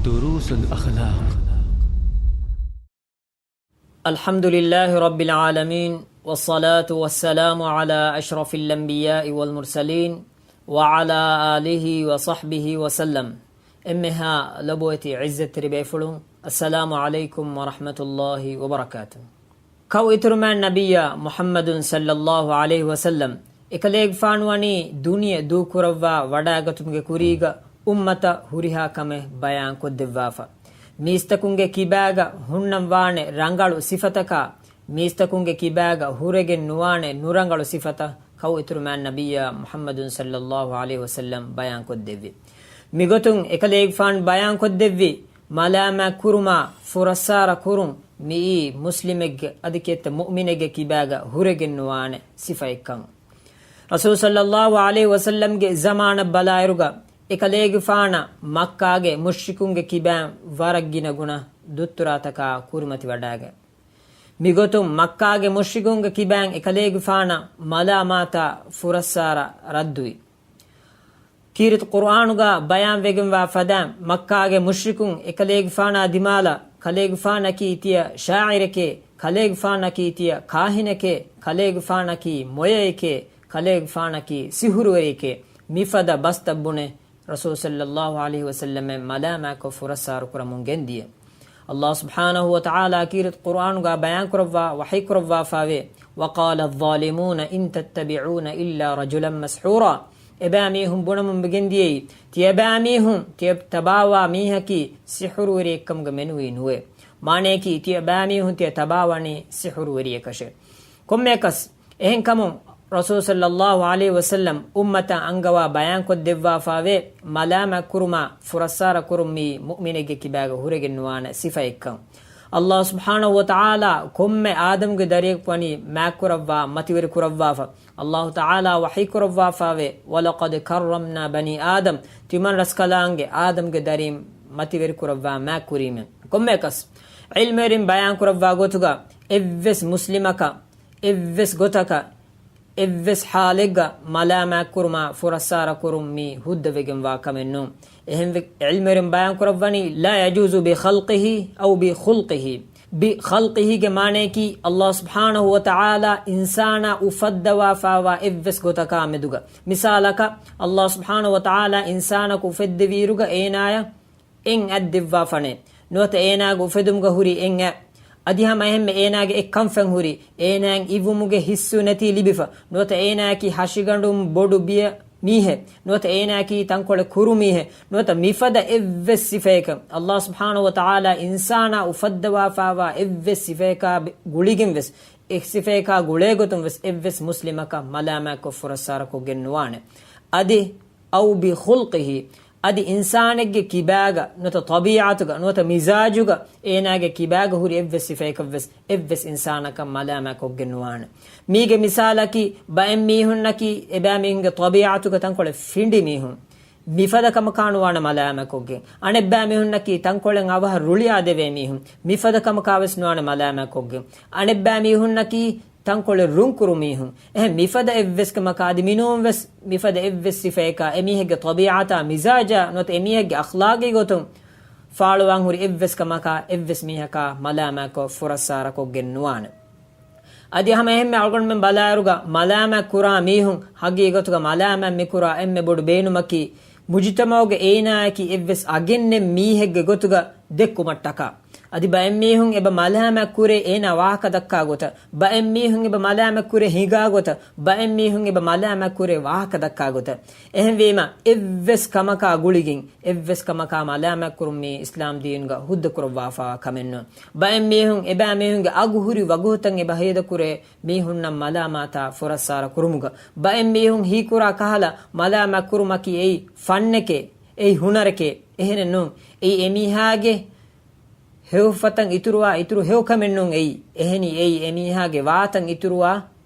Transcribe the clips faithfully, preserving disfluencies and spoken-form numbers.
دروس الأخلاق. الحمد لله رب العالمين، والصلاة والسلام على أشرف الأنبياء والمرسلين، وعلى آله وصحبه وسلم. އެންމެހާ ލޮބުވެތި ޢިއްޒަތްތެރި ބޭފުޅުން، السلام عليكم ورحمة الله وبركاته. ކައު އިތުރުމާ ނަބިއްޔާ މުޙައްމަދު ޞައްލައްލާހު ޢަލައިހި ވަސައްލަމް އެކަލޭގެފާނު ވަނީ ދުނިޔެ ދޫކުރައްވާ ވަޑައިގަތުމުގެ ކުރީގަ އުއްމަތަށް ހުރިހާ ކަމެއް ބަޔާންކޮށްދެއްވާފަ. މީސްތަކުންގެ ކިބާގަ ހުންނަން ވާނެ ރަނގަޅު ސިފަތަކާ، މީސްތަކުންގެ ކިބާގަ ހުރެގެން ނުވާނެ ނުރަނގަޅު ސިފަތައް ކައު އިތުރުމާ ނަބިއްޔާ މުޙައްމަދު ޞައްލައްލާހު ޢަލައިހި ވަސައްލަމް ބަޔާންކޮށްދެއްވި. މިގޮތުން އެކަލޭގެފާނު ބަޔާންކޮށްދެއްވި، މަލާމާތް ކުރުމާ ފުރައްސާރަ ކުރުން މިއީ މުސްލިމެއްގެ އަދި ކިއެއްތަ މުއުމިނެއްގެ ކިބާގަ ހުރެގެން ނުވާނެ ސިފައެއްކަން. ރަސޫލު ޞައްލައްލާހު ޢަލައިހި ވަސައްލަމްގެ ޒަމާނަށް ބަލާއިރުގަ އެކަލޭގެފާނަށް މައްކާގެ މުޝްރިކުންގެ ކިބާން ވަރަށް ގިނަ ގުނަ ދުއްތުރާތަކާ ކުރިމަތިވަޑައިގެން. މިގޮތުން މައްކާގެ މުޝްރިކުންގެ ކިބާން އެކަލޭގެފާނަށް މަލާމާތާ ފުރައްސާރަ ރައްދުވި. ކީރިތި ޤުރުއާނުގަ ބަޔާންވެގެންވާ ފަދައިން، މައްކާގެ މުޝްރިކުން އެކަލޭގެފާނާ ދިމާލަށް، ކަލޭގެފާނަކީ ތިޔަ ޝާޢިރެކޭ، ކަލޭގެފާނަކީ ތިޔަ ކާހިނެކޭ، ކަލޭގެފާނަކީ މޮޔައެކޭ، ކަލޭގެފާނަކީ ސިޙުރުވެރިއެކޭ، މިފަދަ ބަސްތައް ބުނެ، ރަސޫލު ޞައްލައްލާހު ޢަލައިހި ވަސައްލަމަށް މަލާމާތްކޮށް ފުރައްސާރަ ކުރަމުން ގެންދިޔަ. ﷲ ސުބްޙާނަހު ވަތަޢާލާ ކީރިތި ޤުރުއާނުގަ ބަޔާންކުރައްވާ، ވަޙީކުރައްވާފައިވޭ، وَقَالَ الظَّالِمُونَ إِن تَتَّبِعُونَ إِلَّا رَجُلًا مَسْحُورًا. އެބައިމީހުން ބުނަމުން މިގެންދިޔައީ، ތިޔަބައިމީހުން ތިޔަ ތަބާވާ މީހަކީ ސިޙުރުވެރިއެއްކަމުގަ މެނުވީ ނުވޭ. މާނަޔަކީ، ތިޔަބައިމީހުން ތިޔަ ތަބާވަނީ ސިޙުރުވެރިއަކަށޭ. ކޮންމެއަކަސް، އެހެންކަމުން، ރަސޫލު ޞައްލައްލާހު ޢަލައިހި ވަސައްލަމް އުއްމަތަށް އަންގަވާ ބަޔާންކޮށްދެއްވާފައިވޭ، މަލާމާތްކުރުމާ ފުރައްސާރަކުރުން މީ މުއުމިނެއްގެ ކިބާގަ ހުރެގެން ނުވާނެ ސިފައެއްކަން. ﷲ ސުބްޙާނަހު ވަތަޢާލާ ކޮންމެ އާދަމުގެ ދަރިޔަކު ވަނީ މާތްކުރައްވާ މަތިވެރިކުރައްވާފަ. ﷲ ތަޢާލާ ވަޙީކުރައްވާފައިވޭ، وَلَقَدْ كَرَّمْنَا بَنِي آدَمَ، ތިމަން ރަސްކަލާނގެ އާދަމުގެ ދަރީން މަތިވެރިކުރައްވާ މާތްކުރީމެ. ކޮންމެއަކަސް، ޢިލްމުވެރިން ބަޔާންކުރައްވާ ގޮތުގަ އެއްވެސް މުސްލިމަކަށް އެއްވެސް ގޮތަކަށް، އެއްވެސް ޙާލެއްގަ މަލާމާތްކުރުމާ ފުރައްސާރަކުރުން މީ ހުއްދަވެގެންވާ ކަމެއް ނޫން. އެހެންވެ، ޢިލްމުވެރިން ބަޔާންކުރައްވަނީ، لَا يَجُوزُ بِخَلْقِهِ أَوْ بِخُلْقِهِ. ބިޚަލްޤިހީގެ މާނަޔަކީ، ﷲ ސުބްޙާނަހު ވަތަޢާލާ އިންސާނާ އުފައްދަވާފައިވާ އެއްވެސް ގޮތަކާ މެދުގަ. މިސާލަކަށް، ﷲ ސުބްޙާނަހު ވަތަޢާލާ އިންސާނަކު އުފެއްދެވިއިރުގަ އޭނާޔަށް އެއް އަތް ދެއްވާފަނޭ. ނުވަތަ އޭނާގެ އުފެދުމުގަ ހުރި އެއް އަތް. އަދި ހަމަ އެހެންމެ އޭނާގެ އެއް ކަންފަތް ހުރި، އޭނާއަށް އިވުމުގެ ހިއްސު ނެތީ ލިބިފަ. ނުވަތަ އޭނާއަކީ ހަށިގަނޑުން ބޮޑު ބިޔަ މީހެއް. ނުވަތަ އޭނާއަކީ ތަންކޮޅެއް ކުރު މީހެއް. ނުވަތަ މިފަދަ އެއްވެސް ސިފައެއްކަން. ﷲ ސުބްޙާނަހު ވަތަޢާލާ އިންސާނާ އުފައްދަވާފައިވާ އެއްވެސް ސިފައެކާ ގުޅިގެން ވެސް، އެ ސިފައެކާ ގުޅޭގޮތުން ވެސް އެއްވެސް މުސްލިމަކަށް މަލާމާތްކޮށް ފުރައްސާރަކޮށްގެން ނުވާނެ. އަދި، أَوْ بِخُلْقِهِ، އަދި އިންސާނެއްގެ ކިބާގަ ނުވަތަ ޠަބީޢަތުގަ ނުވަތަ މިޒާޖުގަ އޭނާގެ ކިބާގަ ހުރި އެއްވެސް ސިފައަކަށް ވެސް އެއްވެސް އިންސާނަކަށް މަލާމާތްކޮށްގެން ނުވާނެ. މީގެ މިސާލަކީ، ބައެއް މީހުންނަކީ އެބައިމީހުންގެ ޠަބީޢަތުގަ ތަންކޮޅެއް ފިނޑި މީހުން. މިފަދަ ކަމަކާ ނުވާނެ މަލާމާތްކޮށްގެން. އަނެއްބައި މީހުންނަކީ ތަންކޮޅެއް އަވަހަށް ރުޅިއާ ދެވޭ މީހުން. މިފަދަ ކަމަކާ ވެސް ނުވާނެ މަލާމާތްކޮށްގެން. އަނެއްބައި މީހުންނަކީ ތަންކޮޅެއް ރުންކުރު މީހުން. އެހެން މިފަދަ އެއްވެސް ކަމަކާ އަދި މިނޫން ވެސް މިފަދަ އެއްވެސް ސިފައަކާ އެމީހެއްގެ ޠަބީޢަތާ މިޒާޖާ ނުވަތަ އެމީހެއްގެ އަޚްލާޤީ ގޮތުން ފާޅުވާން ހުރި އެއްވެސް ކަމަކާ އެއްވެސް މީހަކާ މަލާމާތްކޮށް ފުރައްސާރަކޮށްގެން ނުވާނެ. އަދި ހަމަ އެހެންމެ އަޅުގަނޑުމެން ބަލާއިރުގަ މަލާމާތް ކުރާ މީހުން ހަގީގަތުގަ މަލާމާތް މިކުރާ އެންމެ ބޮޑު ބޭނުމަކީ މުޖުތަމަޢުގެ އޭނާއަކީ އެއްވެސް އަގެއް ނެތް މީހެއްގެ ގޮތުގަ ދެއްކުމަށްޓަކާ. އަދި ބައެއް މީހުން އެބަ މަލާމާތް ކުރޭ އޭނާ ވާހަކަ ދައްކާ ގޮތަށް، ބައެއް މީހުން އެބަ މަލާމާތް ކުރޭ ހިނގާ ގޮތަށް، ބައެއް މީހުން އެބަ މަލާމާތް ކުރޭ ވާހަކަ ދައްކާ ގޮތަށް. އެހެންވީމަ، އެއްވެސް ކަމަކާ ގުޅިގެން، އެއްވެސް ކަމަކާ މަލާމާތް ކުރުން މީ އިސްލާމް ދީނުގަ ހުއްދަ ކުރައްވާފާ ކަމެއް ނޫން. ބައެއް މީހުން އެބައިމީހުންގެ އަގު ހުރި ވަގުތުތައް އެބަ ހޭދަ ކުރޭ މީހުންނަށް މަލާމާތާ ފުރައްސާރަ ކުރުމުގަ. ބައެއް މީހުން ހީކުރާ ކަހަލަ މަލާމާތް ކުރުމަކީ އެއީ ފަންނެކޭ، އެއީ ހުނަރެކޭ. އެހެނެއް ނޫން. އެއީ އެމީހާގެ ހެޔޮފަތަށް އިތުރުވާ އިތުރު ހެޔޮ ކަމެއް ނޫން އެއީ. އެހެނީ އެއީ އެމީހާގެ ވާތަށް އިތުރުވާ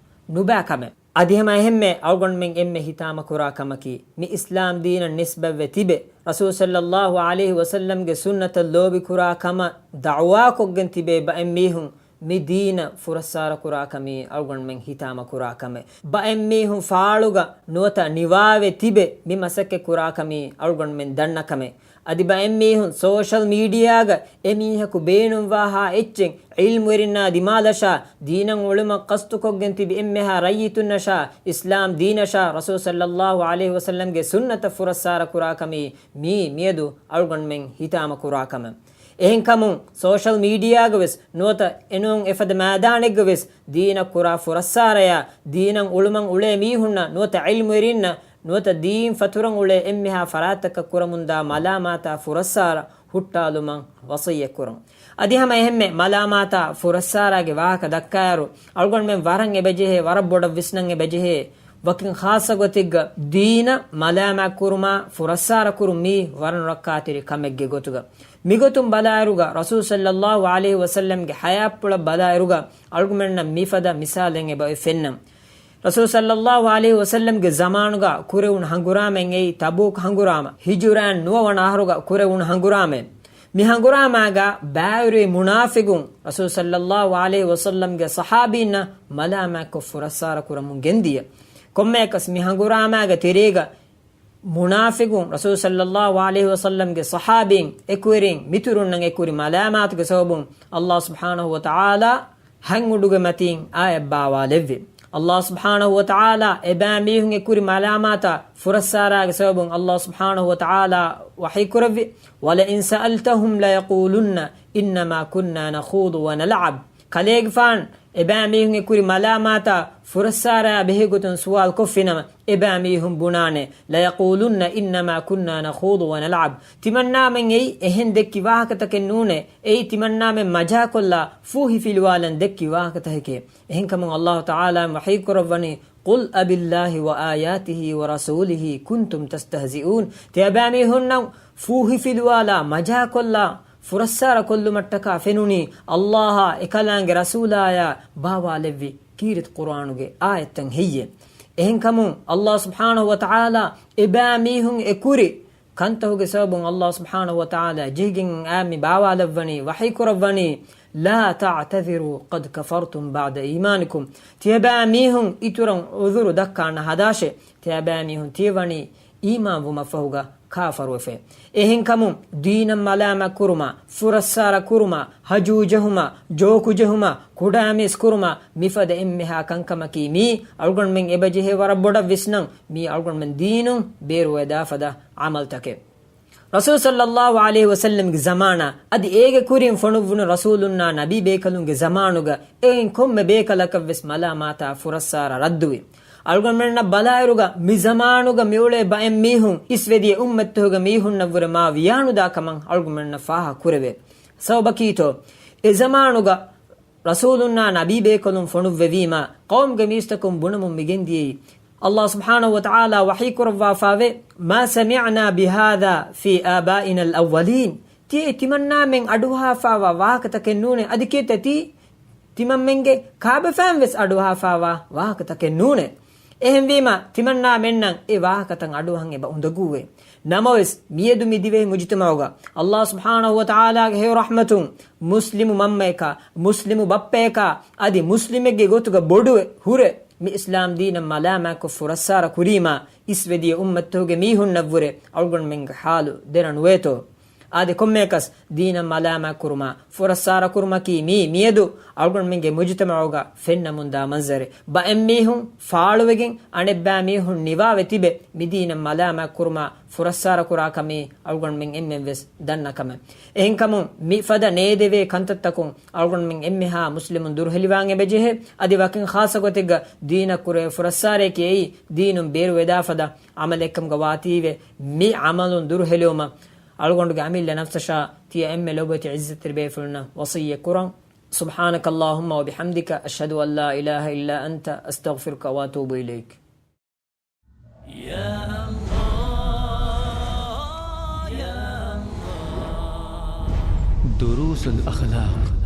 ނުބާ ކަމެއް. އަދި ހަމަ އެހެންމެ އަޅުގަނޑުމެން އެންމެ ހިތާމަ ކުރާ ކަމަކީ، މި އިސްލާމް ދީނަށް ނިސްބަތްވެ ތިބެ، ރަސޫލު ޞައްލައްލާހު ޢަލައިހި ވަސައްލަމްގެ ސުންނަތަށް ލޯބި ކުރާ ކަމަށް ދަޢުވާކޮށްގެން ތިބޭ ބައެއް މީހުން މި ދީނަށް ފުރައްސާރަ ކުރާކަމީ އަޅުގަނޑުމެން ހިތާމަ ކުރާ ކަމެއް. ބައެއް މީހުން ފާޅުގަ ނުވަތަ ނިވާވެ ތިބެ މި މަސައްކަތް ކުރާކަމީ އަޅުގަނޑުމެން ދަންނަ ކަމެއް. އަދި ބައެއް މީހުން ސޯޝަލް މީޑިއާގަ އެ މީހަކު ބޭނުންވާހާ އެއްޗެއް ޢިލްމުވެރިންނާ ދިމާލަށާ، ދީނަށް އުޅުމަށް ޤަސްދުކޮށްގެން ތިބި އެންމެހާ ރައްޔިތުންނަށާ، އިސްލާމް ދީނަށާ، ރަސޫލު ޞައްލައްލާހު ޢަލައިހި ވަސައްލަމްގެ ސުންނަތަށް ފުރައްސާރަ ކުރާކަމީ މީ މިއަދު އަޅުގަނޑުމެން ހިތާމަ ކުރާ ކަމެއް. އެހެންކަމުން ސޯޝަލް މީޑިއާގަ ވެސް ނުވަތަ އެނޫން އެފަދަ މައިދާނެއްގަ ވެސް ދީނަށް ކުރާ ފުރައްސާރަޔާ، ދީނަށް އުޅުމަށް އުޅޭ މީހުންނަށް ނުވަތަ ޢިލްމުވެރިންނަށް ނުވަތަ ދީން ފަތުރަށް އުޅޭ އެންމެހާ ފަރާތްތަކަށް ކުރަމުންދާ މަލާމާތާ ފުރައްސާރަ ހުއްޓާލުމަށް ވަޞިއްޔަތް ކުރުން. އަދި ހަމަ އެހެންމެ މަލާމާތާ ފުރައްސާރާގެ ވާހަކަ ދައްކާއިރު، އަޅުގަނޑުމެން ވަރަށް އެބަޖެހޭ، ވަރަށް ބޮޑަށް ވިސްނަން އެބަޖެހޭ، ވަކިން ޚާއްޞަ ގޮތެއްގަ ދީނަށް މަލާމާތް ކުރުމާ ފުރައްސާރަ ކުރުން މީ ވަރަށް ނުރައްކާތެރި ކަމެއްގެ ގޮތުގަ. މިގޮތުން ބަލާއިރުގަ ރަސޫލު ޞައްލައްލާހު ޢަލައިހި ވަސައްލަމްގެ ޙަޔާތްޕުޅަށް ބަލާއިރުގަ އަޅުގަނޑުމެންނަށް މިފަދަ މިސާލެއް އެބައޮތް ފެންނަން. ރަސޫލު ޞައްލައްލާހު ޢަލައިހި ވަސައްލަމްގެ ޒަމާނުގަ ކުރެވުނު ހަނގުރާމައެއް އެއީ ތަބޫކް ހަނގުރާމަ. ހިޖުރައިން ނުވަވަނަ އަހަރުގަ ކުރެވުނު ހަނގުރާމައެއް. މި ހަނގުރާމާގަ ބައިވެރިވި މުނާފިގުން ރަސޫލު ޞައްލައްލާހު ޢަލައިހި ވަސައްލަމްގެ ޞަޙާބީންނަށް މަލާމާތްކޮށް ފުރައްސާރަ ކުރަމުން ގެންދިޔަ. ކޮންމެއަކަސް މި ހަނގުރާމާގެ ތެރޭގަ މުނާފިގުން ރަސޫލު ޞައްލައްލާހު ޢަލައިހި ވަސައްލަމްގެ ޞަޙާބީން އެކުވެރިން މިތުރުންނަށް އެކުރި މަލާމާތުގެ ސަބަބުން ﷲ ސުބްޙާނަހު ވަތަޢާލާ ހަތް އުޑުގެ މަތީން އާޔަތް ބާވާލެއްވި. ﷲ ސުބްޙާނަހު ވަތަޢާލާ އެބައިމީހުން އެކުރި މަލާމާތާ ފުރައްސާރާގެ ސަބަބުން ﷲ ސުބްޙާނަހު ވަތަޢާލާ ވަޙީ ކުރެއްވި، وَلَئِنْ سَأَلْتَهُمْ لَيَقُولُنَّ إِنَّمَا كُنَّا نَخُوضُ وَنَلْعَبُ. ކަލޭގެފާން އެބައިމީހުން އެކުރި މަލާމާތާ ފުރައްސާރާ ބެހޭ ގޮތުން ސުވާލު ކޮށްފިނަމަ، އެބައިމީހުން ބުނާނެ، لَيَقُولُنَّ إِنَّمَا كُنَّا نَخُوضُ وَنَلْعَبُ. ތިމަންނާމެން އެއީ އެހެން ދެއްކި ވާހަކަތަކެއް ނޫނޭ. އެއީ ތިމަންނާމެން މަޖާކޮށްލާ، ފޫހިފިލުވާލަން ދެއްކި ވާހަކަތަކެކޭ. އެހެންކަމުން ﷲ ތަޢާލާ ވަޙީ ކުރައްވަނީ، قُلْ أَبِاللَّهِ وَآيَاتِهِ وَرَسُولِهِ كُنْتُمْ تَسْتَهْزِئُونَ. ތިޔަބައިމީހުންނަށް ފޫހިފިލުވާލާ، މަޖާކޮށްލާ، ފުރައްސާރަ ކޮށްލުމަށްޓަކާ ފެނުނީ، ﷲ އާ އެކަލާނގެ ރަސޫލާޔާ ބާވާލެއްވި ކީރިތި ޤުރްއާނުގެ އާޔަތްތައް ހެއްޔޭ؟ އެހެންކަމުން ﷲ ސުބްޙާނަހު ވަތަޢާލާ އެބައިމީހުން އެކުރި ކަންތަކުގެ ސަބަބުން ﷲ ސުބްޙާނަހު ވަތަޢާލާ ޖެހިގެން އައި މި ބާވާލައްވަނީ، ވަޙީ ކުރައްވަނީ، لَا تَعْتَذِرُوا قَدْ كَفَرْتُمْ بَعْدَ إِيمَانِكُمْ. ތިޔަބައިމީހުން އިތުރަށް ޢުޛުރު ދައްކާން ނަހަދާށޭ. ތިޔަބައިމީހުން ތިޔަވަނީ އީމާންވުމަށްފަހުގަ ކާފަރުވެފަ. އެހެންކަމުން ދީނަށް މަލާމާތް ކުރުމާ، ފުރައްސާރަ ކުރުމާ، ހަޖޫ ޖެހުމާ، ޖޯކު ޖެހުމާ، ކުޑައިމީސް ކުރުމާ، މިފަދަ އެންމެހާ ކަންކަމަކީ މީ. އަޅުގަނޑުމެން އެބަޖެހޭ ވަރަށް ބޮޑަށް ވިސްނަން، މީ އަޅުގަނޑުމެން ދީނުން ބޭރުވެދާ ފަދަ ޢަމަލުތަކެއް. ރަސޫލު ޞައްލައްލާހު ޢަލައިހި ވަސައްލަމްގެ ޒަމާނާ އަދި އޭގެ ކުރިން ފޮނުއްވުނު ރަސޫލުންނާ ނަބީ ބޭކަލުންގެ ޒަމާނުގަ އެއިން ކޮންމެ ބޭކަލަކަށްވެސް މަލާމާތާ ފުރައްސާރަ ރައްދުވި. އަޅުގަނޑުމެންނަށް ބަލާއިރުގަ މި ޒަމާނުގަ މިއުޅޭ ބައެއް މީހުން އިސްވެދިޔަ އުއްމަތްތަކުގެ މީހުންނަށްވުރެ މާ ވިޔާނުދާ ކަމަށް އަޅުގަނޑުމެންނަށް ފާހަގަ ކުރެވޭ. ސަބަބަކީތޯ، އެ ޒަމާނުގަ ރަސޫލުންނާ ނަބީ ބޭކަލުން ފޮނުއްވެވީމާ، ޤައުމުގެ މީސްތަކުން ބުނަމުން މިގެންދިޔައީ، ﷲ ސުބްޙާނަހު ވަތަޢާލާ ވަޙީ ކުރައްވާފާވޭ، مَا سَمِعْنَا بِهَذَا فِي آبَائِنَا الْأَوَّلِينَ. ތިޔައީ ތިމަންނާމެން އަޑުއަހާފާވާ ވާހަކަތަކެއް ނޫނޭ. އަދި ކިއެއްތަ ތީ؟ ތިމަންމެންގެ ކާބަފައިން ވެސް އަޑުއަހާފާވާ ވާހަކަތަކެއް ނޫނޭ. އެހެންވީމާ، ތިމަންނާމެންނަށް އެ ވާހަކަތައް އަޑުއަހަން އެބަ އުނދަގޫވޭ. ނަމަވެސް، މިއަދު މި ދިވެހި މުޖުތަމަޢުގަ ﷲ ސުބްޙާނަހު ވަތަޢާލާގެ ހެޔޮ ރަޙްމަތުން، މުސްލިމު މަންމަޔަކާ، މުސްލިމު ބައްޕަޔަކާ، އަދި މުސްލިމެއްގެ ގޮތުގަ ބޮޑުވެ ހުރެ، މި އިސްލާމް ދީނަށް މަލާމާތްކޮށް ފުރައްސާރަ ކުރީމާ، އިސްވެދިޔަ އުއްމަތްތަކުގެ މީހުންނަށްވުރެ އަޅުގަނޑުމެންގެ ޙާލު ދެރަ ނުވޭތޯ؟ އާދެ، ކޮންމެއަކަސް ދީނަށް މަލާމާތްކުރުމާ، ފުރައްސާރަކުރުމަކީ މީ މިއަދު އަޅުގަނޑުމެންގެ މުޖުތަމަޢުގަ ފެންނަމުންދާ މަންޒަރެއް. ބައެއް މީހުން ފާޅުވެގެން، އަނެއްބައި މީހުން ނިވާވެ ތިބެ، މި ދީނަށް މަލާމާތްކުރުމާ، ފުރައްސާރަކުރާ ކަމީ އަޅުގަނޑުމެން އެންމެންވެސް ދަންނަ ކަމެއް. އެހެންކަމުން، މި ފަދަ ނޭދެވޭ ކަންތައްތަކުން އަޅުގަނޑުމެން އެންމެހާ މުސްލިމުން ދުރުހެލިވާން އެބަޖެހޭ. އަދި ވަކިން ޚާއްޞަ ގޮތެއްގަ ދީނަށް ކުރެވޭ ފުރައްސާރަޔަކީ އެއީ، ދީނުން ބޭރުވެދާ ފަދަ ޢަމަލެއްކަމުގަ ވާތީވެ، މި ޢަމަލުން ދުރުހެލިވުމަށް އަޅުގަނޑުގެ އަމިއްލަ ނަފްސަށާ ތިޔަ އެންމެ ލޯބިވެތި ޢިއްޒަތްތެރި ބޭފުޅުންނަށް ވަޞިއްޔަތް ކުރަން. سبحانك اللهم وبحمدك، أشهد أن لا إله إلا أنت، أستغفرك وأتوب إليك. دروس الأخلاق.